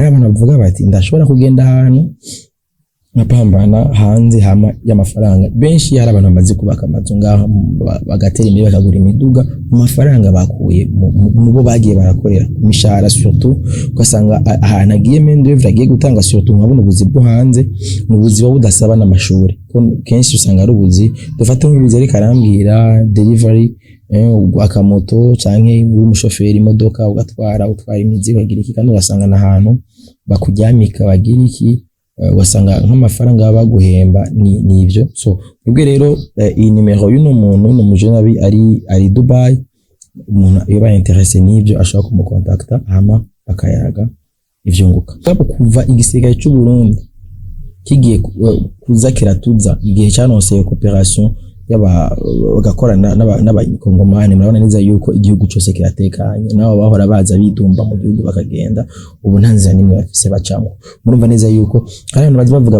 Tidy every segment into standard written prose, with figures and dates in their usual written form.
Hari abantu bavuga bati: "Ndashobora kugenda ahantu nkapambana hanze hama y'amafaranga." Benshi, hari abantu bamaze kubaka amazu ngaho, bagatera imbere, bakagura imiduga mu mafaranga bakuye mu bo bagiye barakorera imishahara. Surtout ugasanga ahantu agiye, main d'oeuvre agiye gutanga, surtout nka buno buzi bwo hanze, ni ubuzi buba budasaba n'amashuri. Ko kenshi usanga ari ubuzi, dufate nk'ubuzi ariko arambwira delivery, akamoto canke uri umushoferi imodoka, ugatwara, utwara imizigo, ukagira iki, kandi ugasanga n'ahantu bakuryamika, bagira iki, ugasanga nk'amafaranga baba baguhemba ni ivyo. So mwebwe rero, iyi nimero y'uno muntu, uno mujene ari Dubai, umuntu iyo ba intéressé n'ivyo ashobora kumukontakta, hama bakayaga ivyunguka. Mugabo kuva igisirikare c'u Burundi kigiye kuza kiratuza, igihe caronse coopération y'aba bagakorana n'abakongomani, murabona neza yuko igihugu cose kiratekanye. Nabo bahora baza bidumba mu gihugu bakagenda, ubu nta nzira n'imwe bafise bacamwo. Murumva neza yuko hari abantu baza bavuga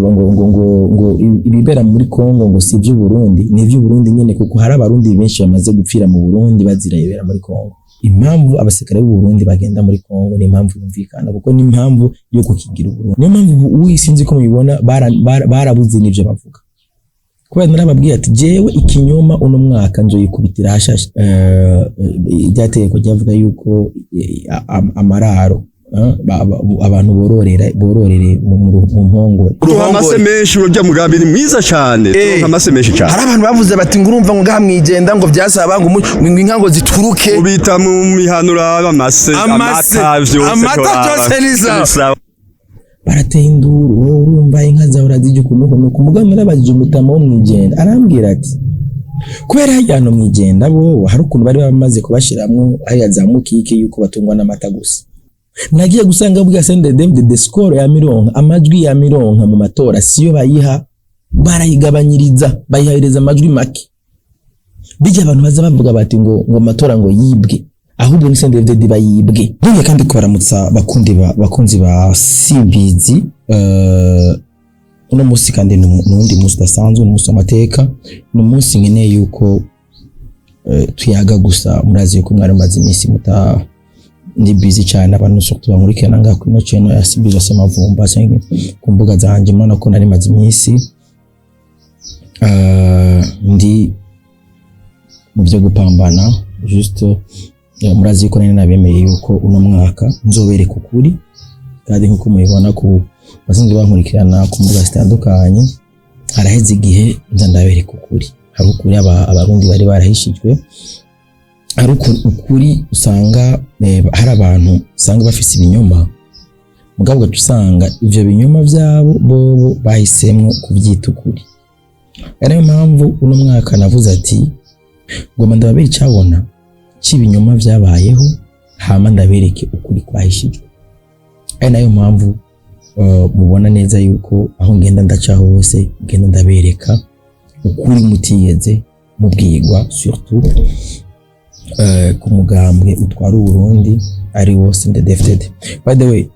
ngo ibibera muri Kongo ngo si ivy'u Burundi. Ni ivy'u Burundi nyene, kuko hari Abarundi benshi bamaze gupfira mu Burundi bazira ibibera muri Kongo. Impamvu abasirikare b'u Burundi bagenda muri Kongo ni impamvu yumvikana, kuko ni impamvu yo gukingira u Burundi. Niyo mpamvu ubu sinzi ko mubibona, barabuze n'ivyo bavuga, kubera narababwiye ati: "Jewe ikinyoma uno mwaka nzoyikubitira hashashe." Rya tegeko ryavuga yuko amararo, abantu bororere mu mpongore. Turonka amase menshi. Urya mugambi ni mwiza cyane, turonka amase menshi cyane. Hari abantu bavuze bati ngo urumva ngo ngaha mwijenda ngo vyasaba ngo inka ngo zituruke Ubita mu mihanura amase. Amase, amata vyose. Amata. Turaba. Vyose ni sawa. Ni sawa. Barateye induru: "Wowe urumva inka zawe urazirya ukuntu uku nuku." Mugabo narabajije umutama wo mwijenda, arambwira ati kubera harya hantu mwijenda bo hari ukuntu bari bamaze kubashiramwo hariya za mukike, yuko batungwa n'amata gusa. Nagiye gusanga bwa CNDD-FDD score ya mironka, amajwi ya mironka mu matora siyo bayiha, barayigabanyiriza, bayihereza amajwi make. Bijya abantu baza bavuga bati ngo amatora ngo yibwe, ahubwo ni CNDD-FDD bayibwe. Ngiye kandi kubaramutsa, bakunzi ba Simbizi. Uno munsi kandi ni uwundi munsi udasanzwe, ni umunsi w'amateka, ni umunsi nkeneye yuko tuyaga gusa. Murazi yuko mwari mumaze iminsi muta ndi busy cyane. Abantu surtout bankurikirana ngaha kuri ino channel ya Simbizi Semavumba cyangwa ku mbuga zanje, murabona ko nari maze iminsi ndi mu byo gupambana. Juste, murazi yuko nari nabemeye yuko uno mwaka nzobereka ukuri, kandi nkuko mubibona ku basanzwe bankurikirana ku mbuga zitandukanye, haraheze igihe nza ndabereka ukuri. Hari ukuri Abarundi bari barahishijwe, hari ukuri usanga hari abantu usanga bafise ibinyoma, mugabo ugaca usanga ivyo binyoma vyabo bobo bahisemwo kuvyita ukuri. Ari nayo mpamvu uno mwaka navuze ati: "Ngoma ndababere icabona c'ibinyoma vyabayeho, hama ndabereke ukuri kwahishijwe." Ari nayo mpamvu mubona neza yuko aho ngenda ndaca hose ngenda ndabereka ukuri mutigeze mubwirwa, surtout ku mugambwe utwara Uburundi ari wo CNDD-FDD. By the way,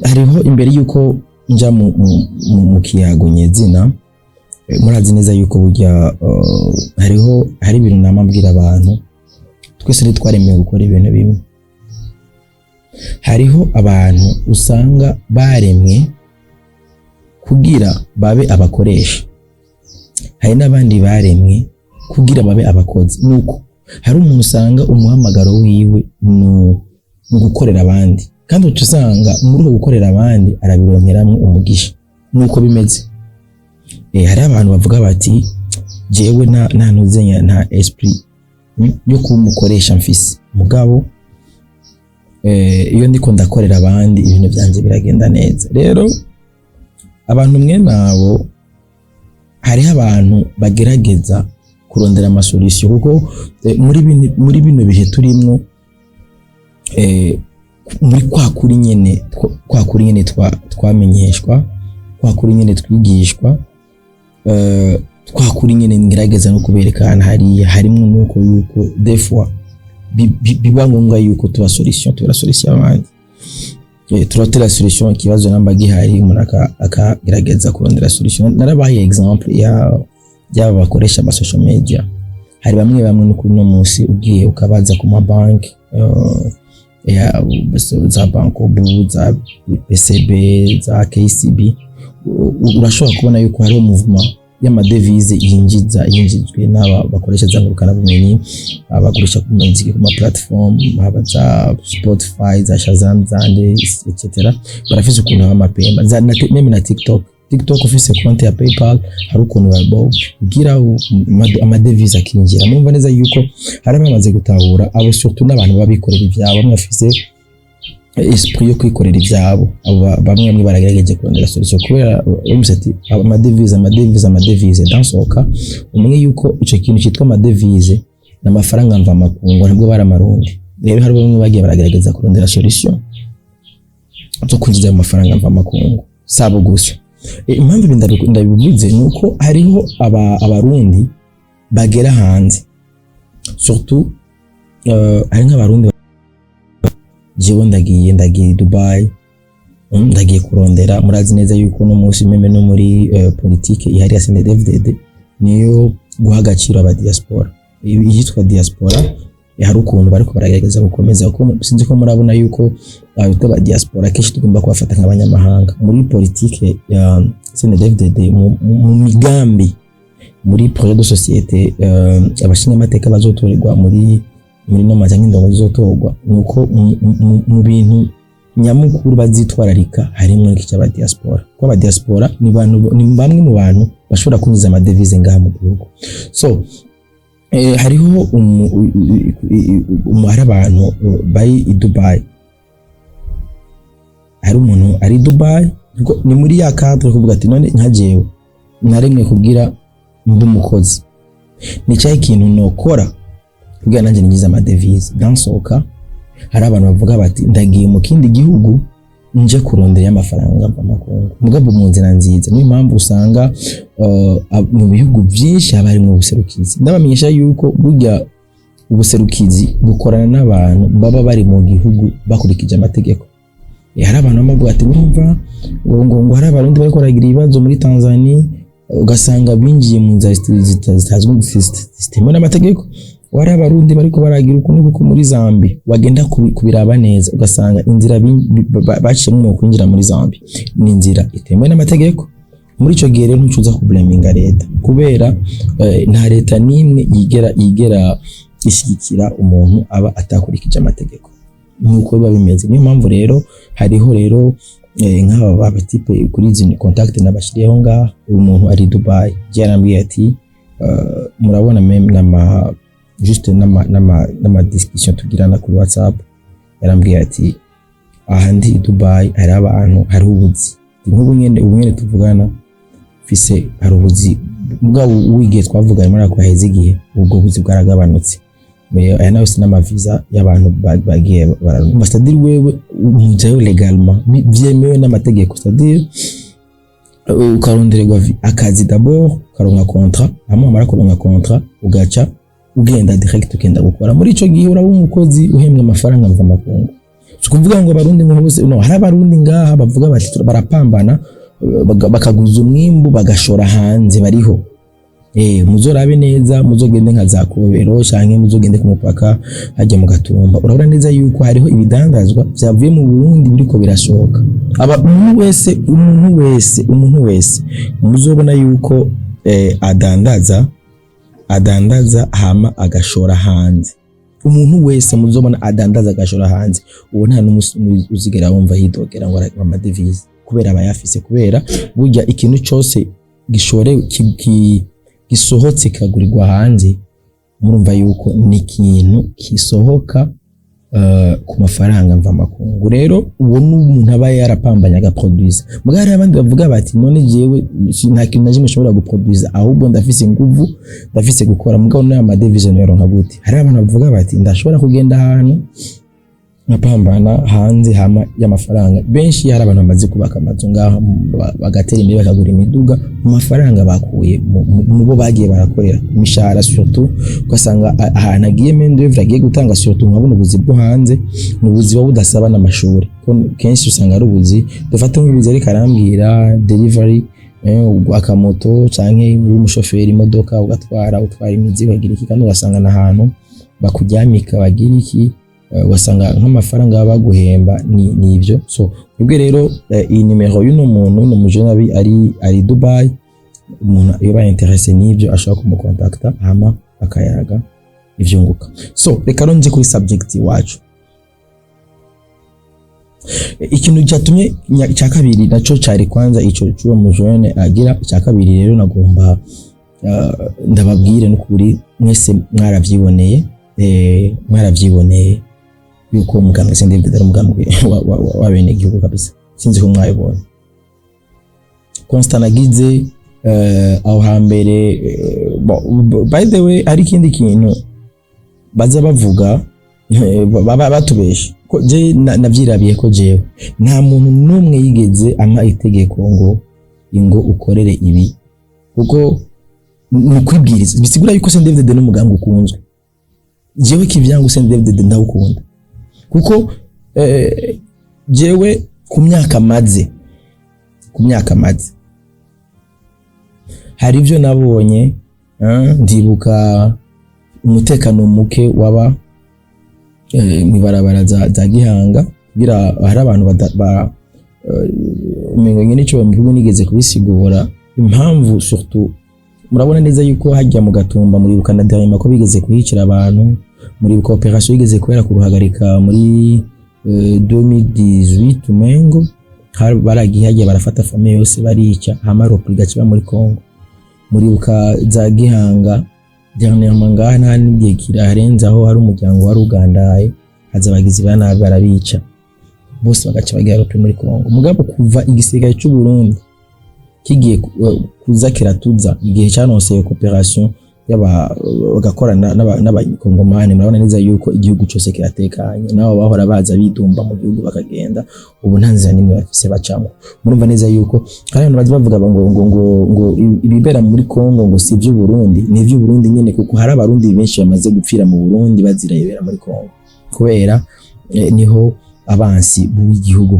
hariho imbere yuko nja mu kiyago nyezina, murazi neza yuko burya hariho hari ibintu nama mbwira abantu: twese ntitwaremewe gukora ibintu bimwe. Hariho abantu usanga baremwe kugira babe abakoresha, hari n'abandi baremwe kugira babe abakozi. Nuko hari umuntu usanga umuhamagaro wiwe ni ugukorera abandi, kandi uca usanga muri uko gukorera abandi arabironkeramwo umugisha. Nuko bimeze. Hari abantu bavuga bati: "Jewe nta ntuzenya, nta esprit yo kuba umukoresha mfise, mugabo iyo ndiko ndakorera abandi ibintu byanje biragenda neza." Rero abantu mwe nabo, hariho abantu bagerageza kurondera amasolution, kuko muri bino bihe turimwo, muri kwa kuri nyene twamenyeshwa, kwa kuri nyene twigishwa, kwa kuri nyene ngerageza no kuberekana hariya, harimwo nuko yuko des fois biba ngombwa yuko tuba solution, tuba solution abandi, turatera solution ikibazo namba gihari, umuntu akagerageza kurondera solution. Narabaye exemple ya y'aba bakoresha ama social media. Hari bamwe bamwe no kuri no munsi ugiye ukabaza ku mabanki. Ya, za Bancobu, za BCB, za KCB, urashobora kubona yuko hariho mouvement y'ama devises yinjiza, yinjizwe n'aba bakoresha za ngurukanabumenyi, abagurisha ku muziki ku ma platform, haba za Spotify, za Shazam, zande, etc. Barafise ukuntu haba amapemba za na, même na TikTok. TikTok, ufise konti ya PayPal, hari ukuntu babwira ama devises akinjira. Murumva neza yuko hari abamaze gutahura abo, surtout n'abantu baba bikorera ivyabo, bamwe bafise esprit yo kwikorera ivyabo. Abo bamwe bamwe baragerageje kurondera solution, kubera bumvise ati ama devises, ama devises, ama devises. Dansohoka umenye yuko ico kintu cyitwa ama devises n'amafaranga mva makungu, ntabwo bari amarundi. Rero hari bamwe bagiye baragerageza kurondera solution zo kwinjiza ayo mafaranga mva makungu. Sabo gusa. Impamvu ibi ndabivuze ni uko hariho abarundi bagera hanze, surtout hari nk'abarundi: jewe ndagiye i Dubai, ndagiye kurondera. Murazi neza yuko no munsi même no muri politique ihari ya CNDD-FDD niyo guha agaciro aba diaspora. Iyitwa diaspora, hari ukuntu bariko baragerageza gukomeza, kuko sinzi ko murabona yuko abitwa aba diaspora kenshi tugomba kubafata nk'abanyamahanga muri politike ya CNDD-FDD, mu migambi, muri projet de société. Abashingamateka bazotorerwa muri no maza nk'indongo zizotorwa, nuko mu bintu nyamukuru bazitwararika harimo iki cy'aba diaspora, kuko aba diaspora ni bantu, ni bamwe mu bantu bashobora kwinjiza ama devises ngaha mu gihugu. So hariho hari abantu bari i Dubai, hari umuntu ari i Dubai, kuko ni muri ya cadre kuvuga ati: none nka jewe naremwe kubwira mbe umukozi, ni cyahe kintu nokora kugira nanjye ninjize ama devises? Dansohoka hari abantu bavuga bati: ndagiye mu kindi gihugu nje kurondera amafaranga mvamakungu, mugabo mu nzira nziza. Niyo mpamvu usanga mu bihugu byinshi haba harimo ubuserukizi. Ndabamenyesha yuko burya ubuserukizi bukorana n'abantu baba bari mu gihugu bakurikije amategeko. Hari abantu bavuga ati: urumva ngo hari abarundi bariko baragira ibibazo muri Tanzania, ugasanga binjiye mu nzira zitazwi, zitemewe n'amategeko. Wari abarundi bariko baragira ukuntu kuko muri Zambi, wagenda kubiraba neza ugasanga inzira baciyemo mu kwinjira muri Zambi ni inzira itemewe n'amategeko. Muri ico gihe rero ntucuza kublaminga leta, kubera nta leta n'imwe yigera ishyigikira umuntu aba atakurikije amategeko. Nuko biba bimeze. Niyo mpamvu rero hariho rero nk'aba ba type kuri izi contact nabashiriyeho ngaha. Uyu muntu ari Dubai, yarambwiye ati murabona même nama juste n'ama discussion tugirana kuri WhatsApp, yarambwiye ati: aha ndi i Dubai, hari abantu, hari ubuzi nk'ubu nyene, ubu nyene tuvugana mfise, hari ubuzi. Mugabo wigihe twavuganye muri ako haheze igihe, ubwo buzi bwaragabanutse. Aya nayo si n'ama visa y'abantu bagiye bararumva, c'est-à-dire wewe mujayo légalement, vyemewe n'amategeko, c'est-à-dire ukarondererwa akazi d'abord, ukaronka contrat, hama wamara kuronka contrat ugaca ugenda direct, ugenda gukora. Muri ico gihe uraba umukozi uhembwa amafaranga mvamakungu. Si ukuvuga ngo abarundi ngo bose, no hari abarundi ngaha bavuga bati barapambana, bakaguza umwimbu bagashora hanze, bariho. Muzorabe neza, muzogende nka za Kobero canke muzogende ku mupaka hajya mu Gatumba, urabona neza yuko hariho ibidandazwa vyavuye mu Burundi biriko birasohoka. Aba umuntu wese muzobona yuko adandaza hama agashora hanze, umuntu wese muzobona adandaza agashora hanze, uwo nta n'umunsi uzigera wumva yidogera ngo ama devises, kubera aba yafise. Kubera burya ikintu cose gishorewe gisohotse kikagurirwa hanze, murumva yuko ni ikintu kisohoka ku mafaranga mvamakungu. Rero uwo ni umuntu aba yarapambanye agaproduisa. Mugabo hari abandi bavuga bati: none jewe nta kintu na kimwe nshobora guproduisa, ahubwo ndafise inguvu, ndafise gukora, mugabo n'aya ma devises noyaronka gute? Hari abantu bavuga bati: ndashobora kugenda ahantu nkapambana hanze hama y'amafaranga. Benshi hari abantu bamaze kubaka amazu ngaha, bagatera imbere, bakagura imiduga mu mafaranga bakuye mu bo bagiye barakorera imishahara. Surtout ugasanga ahantu agiye, main d'oeuvre agiye gutanga, surtout nkabona ubuzi bwo hanze ni ubuzi buba budasaba n'amashuri. Ko kenshi usanga ari ubuzi, dufate nk'ubuzi ariko arambwira delivery, akamoto canke uri umushoferi imodoka, ugatwara, utwara imizigo, bagira iki, kandi ugasanga n'ahantu bakuryamika, bagira iki. Ugasanga nk'amafaranga baba baguhemba ni ivyo. So mwebwe rero, iyi nimero y'uno muntu, uno mujene ari Dubai, umuntu iyo ba intéressé n'ivyo ashobora kumukontakta, hama bakayaga ivyunguka. So reka rero nje kuri subject iwacu. Ikintu cyatumye cya kabiri naco cari kwanza ico c'uwo mujene agira. Icya kabiri rero, nagomba ndababwire n'ukuri, mwese mwaravyiboneye, mwaravyiboneye yuko umugambwe CNDD-FDD ari umugambwe w'abenegihugu kabisa. Sinzi ko mwabibonye constat nagize aho hambere. Bon, by the way, hari ikindi kintu baza bavuga, baba batubesha, ko je navyirabiye ko jewe nta muntu n'umwe yigeze ampa itegeko ngo ingo ukorere ibi, kuko ni ukwibwiriza. Bisigura yuko CNDD-FDD n'umugambi ukunzwe. Jewe kivyangu CNDD-FDD ndawukunda, kuko jewe ku myaka maze hari ibyo nabonye. Ndibuka umutekano muke waba mw'ibarabara za Gihanga, kugira hari abantu umengo nyene ico mu nigeze kubisigura impamvu. Surtout murabona neza yuko hajya mu Gatumba, muribuka na dernièrement ko bigeze kuhicira abantu, muribuka opération yigeze kubera kuruhagarika muri 2018 umengo, baragiye hagiye barafata famille yose barica, hama repli gaciba muri Congo. Muribuka za Gihanga dernièrement ngaha, nta n'igihe kirarenze, aho hari umuryango wari ugandaye, haza abagizi ba nabi barabica bose, bagaca bagira repli muri Congo. Mugabo kuva igisirikare cy'u Burundi kigiye kuza kiratuza, igihe cyanonseye coopération yaba bagakorana n'abakongomani, murabona neza yuko igihugu cyose kiratekanye. Nabo bahora baza bidumba mu gihugu bakagenda, ubu nta nzira n'imwe bafise bacamo. Murumva neza yuko hari abantu baza bavuga ngo ibibera muri Congo ngo si iby'u Burundi. Ni iby'u Burundi nyene, kuko hari abarundi benshi bamaze gupfira mu Burundi bazira ibera muri Congo, kubera niho abansi b'igihugu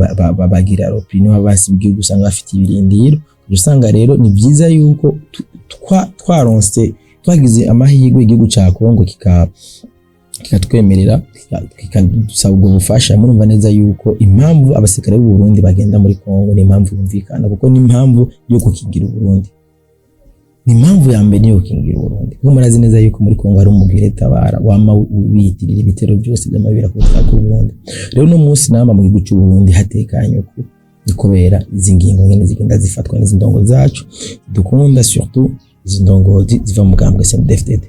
bagira repli, niho abansi b'igihugu usanga bafite ibirindiro. Usanga rero ni byiza yuko twaronse, twagize amahirwe, igihugu ca Congo kikatwemerera, kikadusaba ubwo bufasha. Murumva neza yuko impamvu abasirikare b'u Burundi bagenda muri Congo ni impamvu yumvikana, kuko ni impamvu yo gukingira u Burundi, ni impamvu ya mbere yo gukingira u Burundi, kuko murazi neza yuko muri Congo hari umugwi tabara wama wiyitirira ibitero byose by'amabira ku butaka bw'u Burundi. Rero uno munsi namba mu gihugu cy'u Burundi hatekanye uku, ni kubera izi ngingo nyene zigenda zifatwa n'izi ndongo zacu dukunda, surtout izi ndongozi ziva mu mugambwe CNDD-FDD.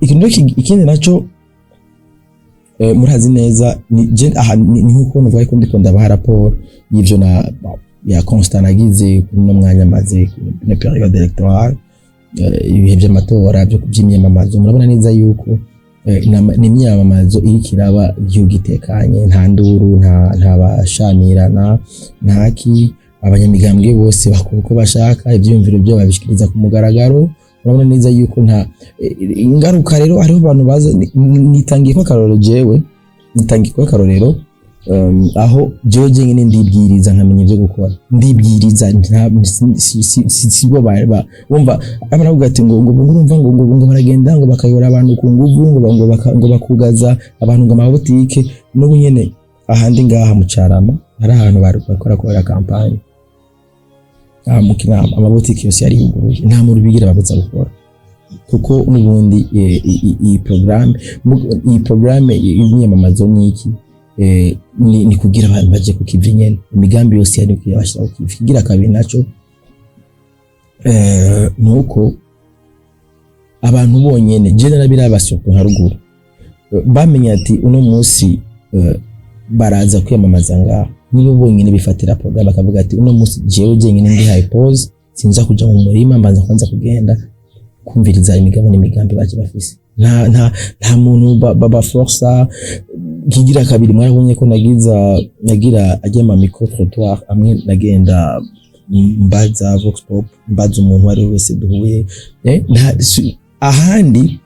Ikintu rero ikindi naco, murazi neza ni je aha ni nkuko nuvuga ko ndiko ndabaha raporo y'ivyo na ya constat nagize kuri uno mwanya maze na période électorale, ibihe by'amatora byo by'imyamamazo. Murabona neza yuko ni imyamamazo iriko iraba igihugu itekanye, nta nduru, nta bashamirana, nta ki. Abanyamigambwe bose bakora uko bashaka, ivyiyumviro byabo babishikiriza ku mugaragaro. Urabona neza yuko nta ingaruka. Rero hariho abantu baza, nitangiye ko akarorero, jewe nitangiye ko akarorero, aho jewe jenyine ndibwiriza nkamenya ibyo gukora, ndibwiriza, si bo bumva abaravuga ati ngo urumva ngo baragenda ngo bakayora abantu ku nguvu, ngo bakugaza abantu ngo amabutike. N'ubu nyene ahandi ngaha mu Carama hari ahantu bakora kubera campagne aha mu Kinama, amabutike yose yari yuguruye, nta muntu bigira babuza gukora, kuko n'ubundi iyi programme y'imyamamazo ni iki? Ni kugira abantu baje ku kivi nyene, imigambi yose yari kugira bashyira ku kivi. Kigira kabiri naco, nuko abantu bonyene, je narabiraba surtout nka ruguru, bamenye ati uno munsi baraza kwiyamamaza ngaha, nibo bonyene bifatira programme, bakavuga ati uno munsi jewe jenyine ndihaye pause, sinza kuja mu murima, mbanza kwanza kugenda kumviriza imigabo n'imigambi baje bafise. Nta muntu baforsa. Kigira kabiri, mwarabonye ko nagira ajya ama micro trottoir amwe, nagenda mbaza vox pop, mbaza umuntu uwo ari we wese duhuye. Ahandi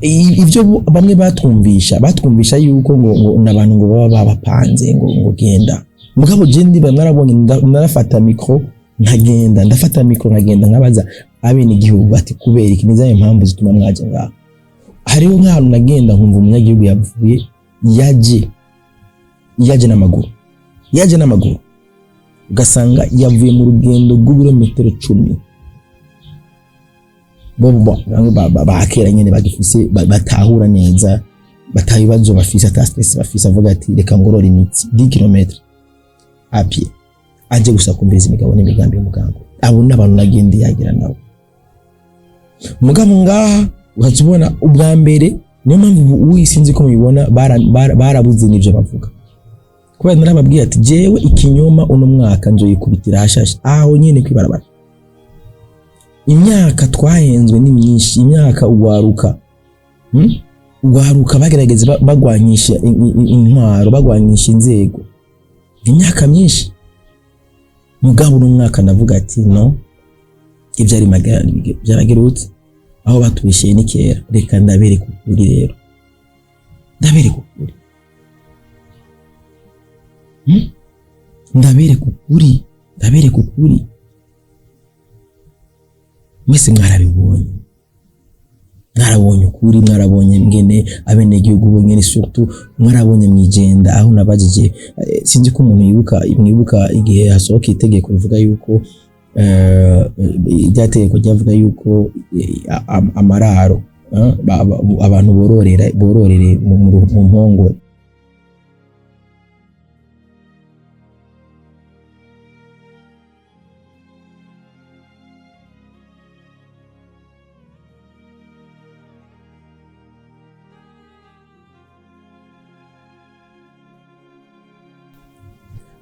ivyo bamwe batwumvisha yuko ngo n'abantu ngo baba babapanze ngo genda. Mugabo je ndiba mwarabonye, narafata micro nkagenda, ndafata micro nkagenda nkabaza abene igihugu ati kubera iki, nizaye impamvu zituma mwaje ngaha. Hariho nk'ahantu nagenda nkumva umunyagihugu yavuye, yaje n'amaguru, yaje n'amaguru, ugasanga yavuye mu rugendo rw'ibirometero 10. Bo bamwe bakera nyene bagifise batahura neza, bataha ibibazo bafise, ata stress bafise, avuga ati reka ngorore imitsi 10 km à pied, aje gusa kumviriza imigabo n'imigambi y'umugambi. Abo n'abantu nagende yagira nabo. Mugabo ngaha ukaca ubona ubwa mbere, niyo mpamvu ubu sinzi ko mubibona, barabuze n'ivyo bavuga, kubera narababwiye ati jewe ikinyoma uno mwaka nzoyikubitira hashashe aho nyene kwibarabara. Imyaka twahenzwe ni myinshi, imyaka ugwaruka, Ugwaruka bagerageza bagwanyisha intwaro, bagwanyisha inzego imyaka myinshi. Mugabo uno mwaka ndavuga ati no, ivyari magara byaragerutse, aho batubishiye ni kera, reka ndabereka ukuri. Rero ndabereka ukuri, Ndabereka ukuri, ndabereka ukuri. Mwese mwarabibonye, mwarabonye ukuri, mwarabonye ngene abenegihugu bonyene, surtout mwarabonye mwijenda aho nabajije, sinzi ko umuntu yibuka, mwibuka igihe hasohoka itegeko rivuga yuko rya tegeko ryavuga yuko amararo, abantu bororere mu mpongore.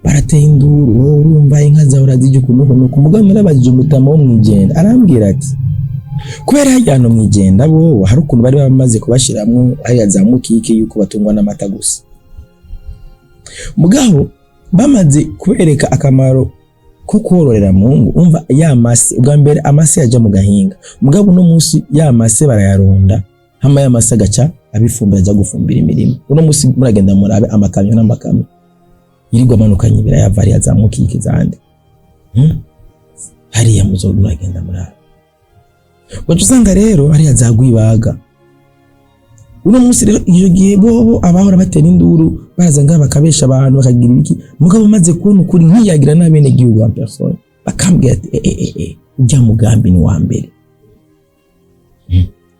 Barateye induru, wowe urumva inka zawe urazirya ukuntu ukuntu uku. Mugabo narabajije umutama wo mwijenda, arambwira ati kubera harya hantu mwijenda bo hari ukuntu bari bamaze kubashiramwo hariya za mukike yuko batungwa n'amata gusa. Mugabo bamaze kubereka akamaro ko kororera mu ngo, umva ya mase, ubwa mbere amase yaja mu gahinga, mugabo uno munsi ya mase barayarunda, hama ya mase agaca abifumbira, aja gufumbira imirima. Uno munsi muragenda murabe amakamyo n'amakamyo yirirwa amanukanye ibiraya hariya za mukike zande, Hariya muzo muragenda murabe, ugaca usanga rero hariya za Gwibaga. Uno munsi rero iyo gihe bobo abahora batera induru baraza ngaha bakabesha abantu bakagira ibiki, mugabo maze kubona ukuri nkiyagira n'abene gihugu en personne, bakambwira ati ujya mugambi ni wa mbere.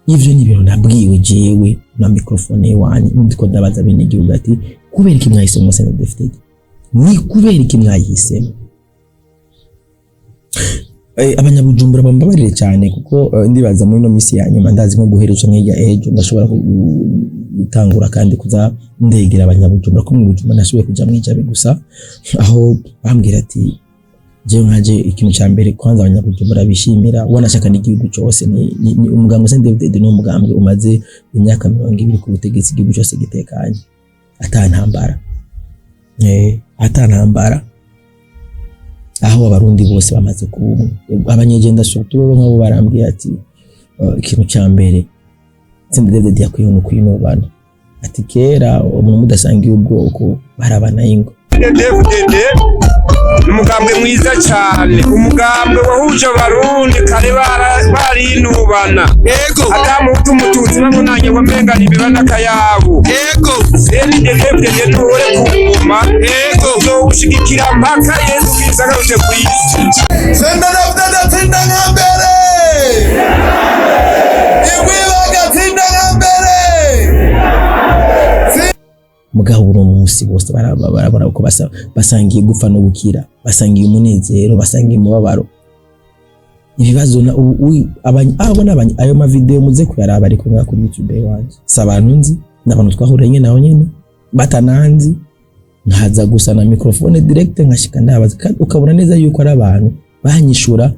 Ivyo ni ibintu nabwiwe jewe na microphone iwanje, ndiko ndabaza bene gihugu ati kubera iki mwahisemo CNDD-FDD? Ni kubera iki mwayihisemo? Abanyabujumbura bambabarire cyane kuko ndibaza muri no misi ya nyuma, ndazi nko guhereje nk'irya ejo ndashobora gutangura kandi kuza ndegera abanyabujumbura, ko mu Bujumbura nashoboye kuja mwijabe gusa, aho bambwira ati jewe nkaje ikintu ca mbere kwanza abanyabujumbura bishimira wanashaka n'igihugu cyose ni umugambwe CNDD-FDD, ni umugambwe umaze imyaka 20 ku butegetsi, igihugu cyose gitekanye ata ntambara, ata ntambara, aho abarundi bose bamaze kuba umwe. Abanyegenda surtout bo nk'abo barambwiye ati ikintu ca mbere CNDD-FDD yakwiye no kwinubana, ati kera umuntu mudasangiye ubwoko barabana ingo. CNDD-FDD ni umugambwe mwiza cyane, umugambwe wahuje abarundi kare barinubana. Ata muhutu umututsi bamunanye wamenga ni ibiba n'akayabu. CNDD-FDD ntuhore ku ngoma. Uzowushigikira mpaka Yesu Kristo agarutse ku isi. CNDD-FDD tsinda nka mbere, Igwibaga tsinda nka mbere. Mugabo uno munsi bose barabona ko basangiye gupfa no gukira, basangiye umunezero, basangiye umubabaro, ibibazo na ubu abo n'abanya ayo ma video muze kuyaraba, ariko ngaha kuri YouTube wanje si abantu nzi, n'abantu twahuriye naho nyene batananzi, nkaza gusa na microphone direct nkashika ndabaza, kandi ukabona neza yuko ari abantu banyishura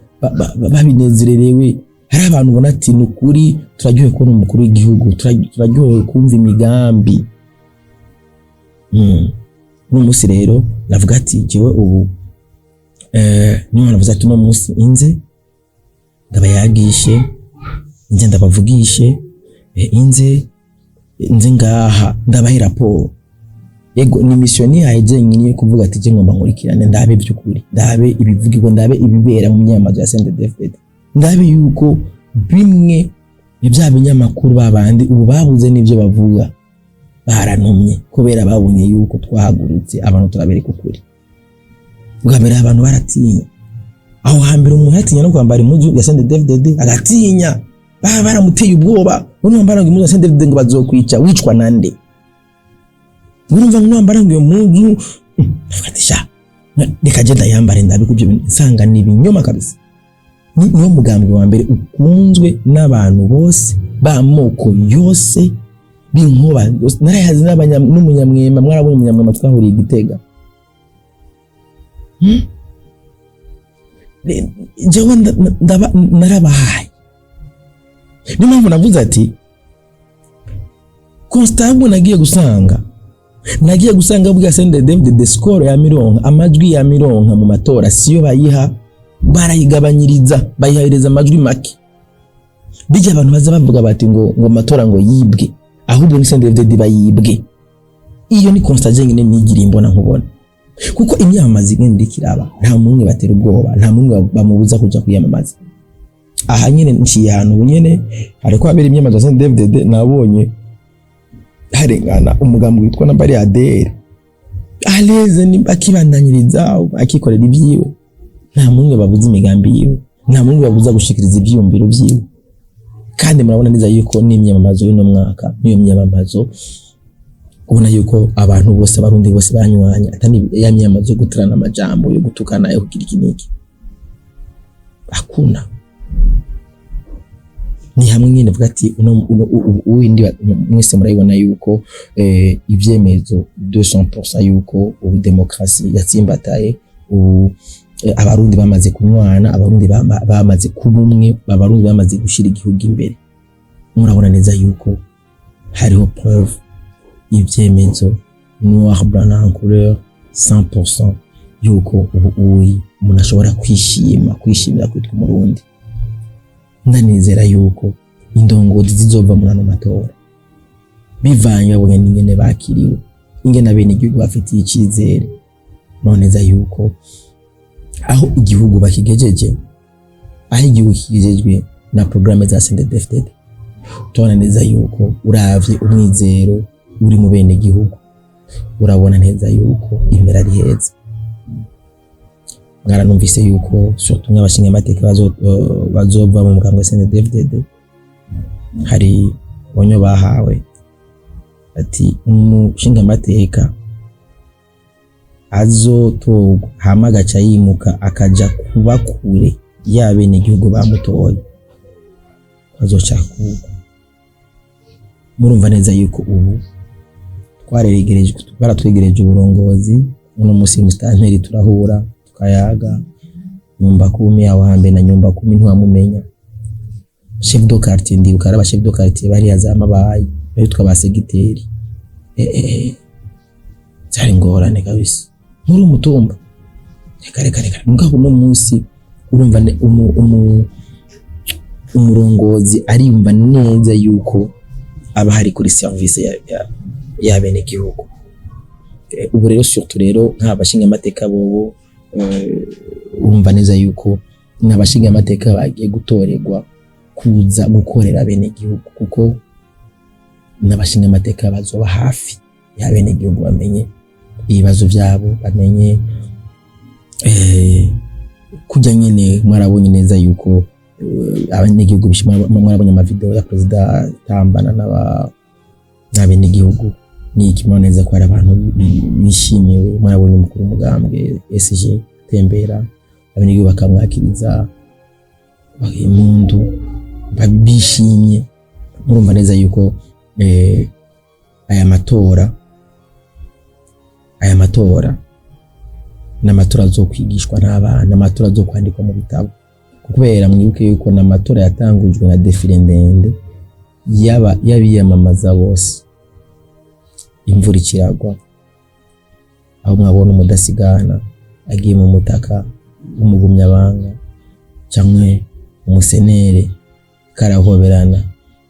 babinezererewe. Hari abantu ubona ati ni ukuri turaryohewe kubona umukuru w'igihugu, turaryohewe kumva imigambi. Uno munsi rero navuga ati jewe ubu niyo navuze ati uno munsi inze ndabayagishe, inze ndabavugishe, inze ngaha ndabahe raporo. Yego ni mission nihaye jenyine yo kuvuga ati je ngomba nkurikirane, ndabe by'ukuri, ndabe ibivugirwa, ndabe ibibera mu myamazo ya CNDD-FDD, ndabe yuko bimwe Ni bya binyamakuru babandi ubu babuze n'ibyo bavuga, barantumye kubera babonye yuko twahagurutse abantu turabereka ukuri. Bwa mbere abantu baratinya, aho hambere umuntu yatinya no kwambara impuzu ya CNDD-FDD, agatinya, baba baramuteye ubwoba. Ngo nuwambara ngo impuzu ya CNDD-FDD ngo bazokwica, wicwa nande? Urumva ngo nuwambara ngo iyo mpuzu, ndavuga ati: "Sha, reka je ndayambare ndabe kubyo bintu." Nsanga ni ibinyoma kabisa. Niwo mugambwe wa mbere ukunzwe n'abantu bose b'amoko yose b'inkoba yose. Narayazi n'umunyamwema, mwarabonye umunyamwema twahuriye i Gitega. Jewe narabahaye, niyo mpamvu navuze ati constat nagiye gusanga bwa CNDD-FDD score ya mironka, amajwi ya mironka mu matora siyo bayiha, barayigabanyiriza, bayihereza amajwi make. Bijya abantu baza bavuga bati ngo amatora ngo yibwe, ahubwo ni CNDD-FDD bayibwe. Iyo ni constat jenyine nigiriye imbona nkubona, kuko imyamamazo igenda ikiraba, nta mumwe batera ubwoba, nta mumwe bamubuza kuja kwiyamamaza. Aha nyene nciye ahantu ubu nyene hariko habera imyamamazo ya CNDD-FDD, nabonye harengana umugambi witwa na bari ADR aleze ni akibandanyiriza akikorera ibyiwe. Nta mumwe babuza imigambi yiwe, nta mumwe babuza gushikiriza ivyiyumviro vyiwe. Kandi murabona neza yuko n'imyamamazo y'uno mwaka n'iyo myamamazo ubona yuko abantu bose, abarundi bose baranywanya, atari ya myamamazo yo guterana amajambo, yo gutukana, yo kugira iki n'iki. Hakuna, ni hamwe nyine vuga ati uno uwindi mwese murabibona yuko ivyemezo 200% yuko ubu demokarasi yatsimbataye, ubu abarundi bamaze kunywana, abarundi bamaze kuba umwe, abarundi bamaze gushira igihugu imbere. Murabona neza yuko hariho preuve, ivyemezo noir blanc en couleur 100% yuko ubu uyi umuntu ashobora kwishima, kwishimira kwitwa umurundi. Ndanizera yuko indongozi zizova muri ano matora, bivanye babonye n'ingene bakiriwe, ingene abenegihugu bafitiye icizere, noneza yuko aho igihugu bakigejeje, aho igihugu kigejejwe na programme za CNDD-FDD, tubona neza yuko uravye umwizero uri mu bene gihugu, urabona neza yuko imbere ari heza. Mwaranumvise yuko surtout nk'abashingamateka bazova mu mugambwe CNDD-FDD, hari onyo bahawe ati umushingamateka azotorwa hama agaca yimuka akaja kuba kure y'abenegihugu bamutoye azoca akurwa. Murumva neza yuko ubu twareregerejwe, baratwegereje uburongozi. Uno musi musitanteri turahura tukayaga, nyumba kumi aho hambere na nyumba kumi ntiwamumenya. Chef de quartier, ndibuka ari aba chef de quartier bari za Mabayi bitwa ba segiteri, zari ngorane kabisa muri umutumba. Reka reka reka, mugabo uno munsi urumva umurongozi ariyumva neza yuko aba hari kuri service ya bene gihugu. Ubu rero surtout rero nk'abashingamateka bobo, urumva neza yuko n'abashingamateka bagiye gutorerwa kuza gukorera bene gihugu, kuko n'abashingamateka bazoba hafi ya bene gihugu, bamenye ibibazo byabo, bamenye kujya nyene. Mwarabonye neza yuko abanyagihugu bishima. Mwarabonye amavideo ya perezida tambana n'abenegihugu, ni iki? Murabona neza ko hari abantu bishimiwe. Mwarabonye umukuru w'umugambwe SG tembera, abenegihugu bakamwakiriza impundu, bishimye. Murumva neza yuko aya matora n'amatora azokwigishwa n'abana, amatora azokwandikwa mu bitabo, kubera mwibuke yuko n'amatora yatangujwe na défilé ndende yaba y'abiyamamaza bose, imvura ikiragwa, aho mwabona umudasigana agiye mu mutaka w'umugumyabanga canke umusenere karahoberana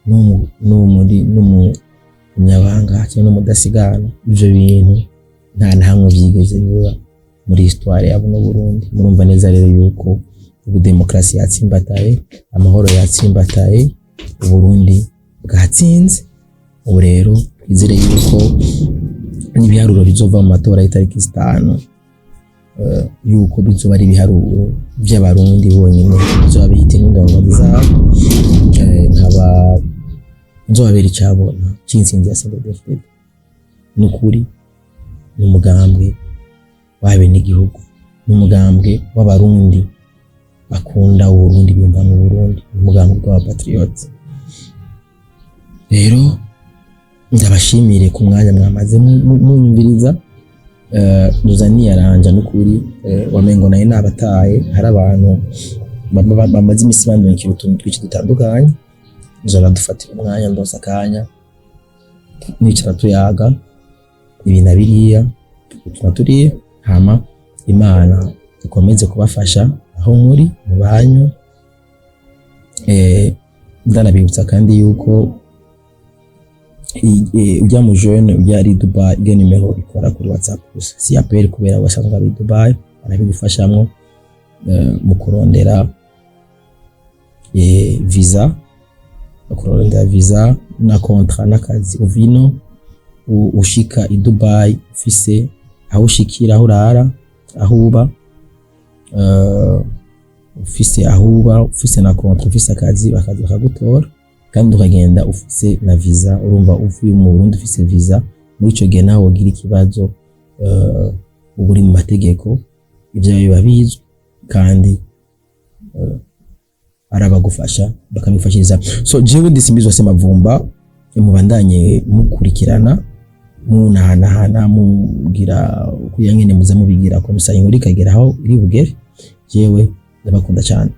n'umugumyabanga cyangwa n'umudasigana. Ivyo bintu nta na hamwe vyigeze biba muri histoire ya buno Burundi. Murumva neza rero yuko ubu demokarasi yatsimbataye, amahoro yatsimbataye. Uburundi bwatsinze. Ubu rero twizere yuko n'ibiharuro bizova mu matora y'itariki 5, yuko bizoba ari ibiharuro vy'Abarundi bonyine bizoba bihita n'indongozi zabo. Nkaba nzobabera icabona c'intsinzi ya CNDD-FDD. Nukuri ni umugambwe w'abenegihugu, ni umugambwe w'Abarundi bakunda Uburundi, biyumva mu Burundi, ni umugambwe w'abapatriote. Rero ndabashimire ku mwanya mwamaze munyumviriza. Nduza niyaranja n'ukuri, wamengo naye nabataye. Hari abantu bamaze imisi bandungikira utuntu twinshi dutandukanye, nzoba dufatira umwanya, ndonsa akanya nicara tuyaga ibi na biriya, utu na turiya. Hama Imana ikomeze kubafasha aho muri mu banyu. Ndanabibutsa kandi yuko ujya mu jeune ujya ari Dubai, iyo nimero ikora kuri WhatsApp gusa, si appel, kubera basanzwe ari Dubai, arabigufashamwo mu kurondera visa, kurondera visa na contrat n'akazi uvino ushika i Dubai ufise aho ushikira, aho urara, aho uba, ufise aho uba, ufise na contrat, ufise akazi, bakaza bakagutora, kandi ukagenda ufise na visa. Urumva, uvuye mu Burundi ufise visa, muri ico gihe nawe wogira ikibazo, uba uri mu mategeko, ivyo biba bizwi kandi arabagufasha bakabifashiriza. So jewe ndisimbizwa Semavumba, mubandanye mukurikirana, munahanahana, mugira kuya nyene muza mubigira komisa, inkuru ikagera aho iri bugere. Jewe ndabakunda cyane.